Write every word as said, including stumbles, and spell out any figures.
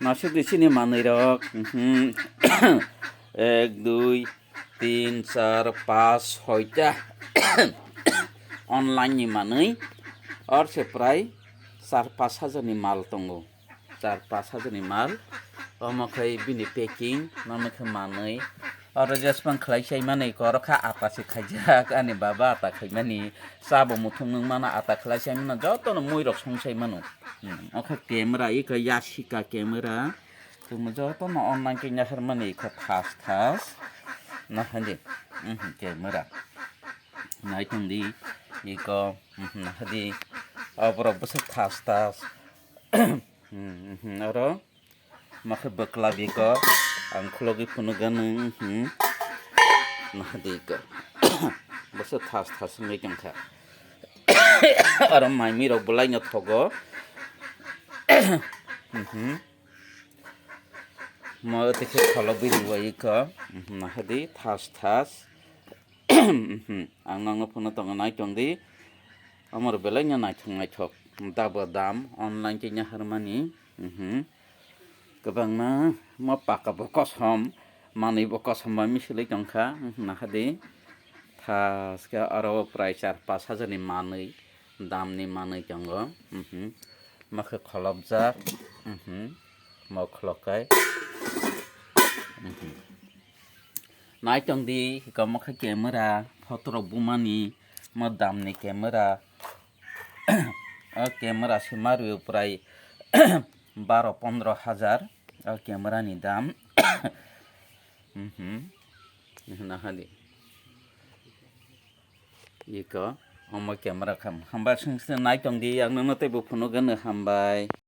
Nasuk di chini manwi rok. Mhm. Ek, dui, tin, char, pas, soita. Online ni manwi. Or se prai char pas hajar ni mal tongo. Char pas hajar ni mal. Omo khai bini packing, mama khe manwi. Oro jesbang khlai sai mani, koro kha ata se khaijak, ani baba ata khaimani, cha bo muthung nung mano, ata khlai sai mano, joto no mui rok song sai mano. Hmm, o kha camera, iko Yashica camera. Chwng joto no online khe nahar mani, iko thas thas. Nahadi, mhm, camera. Naithong di, iko, mhm, nahadi. Oborok bwswk thas thas. Hmm, mhm, oro. Makhe bwkla biko ang khulogwi phunukgano, hmm. Nahadi ko. Bwswk thas thas wngwi tongkha. Aro maimi rok bwlaino thogo. Mhm. Mo tei khe kholobwi rwui ko. Mhm, nahadi thas thas. Mhm. Ang nokno phunuk tongo, naitong di. Amoro belaino naithok naithok. Dabo dam, online khe nahar mani. Mhm. Kwbangma mo paka bo kosom, manwi bo kosom bai misilwi tongkha, wngkha nahadi. Thaskhe aro prai char pas hajar ni manwi, damni manwi tongo. Mhm. Makhe kholopjak. Mhm. Mo kholokai. Mhm. Naitong di, hika makhe camera, photo rok bumani, mo damni camera. O camera se ma rwio prai baro pondro hajar o camera ni dam. Mhm. Nahadi. Iko omo camera kham. Hambai sung se naitong di, ang nono tei bo phunukgano hambai.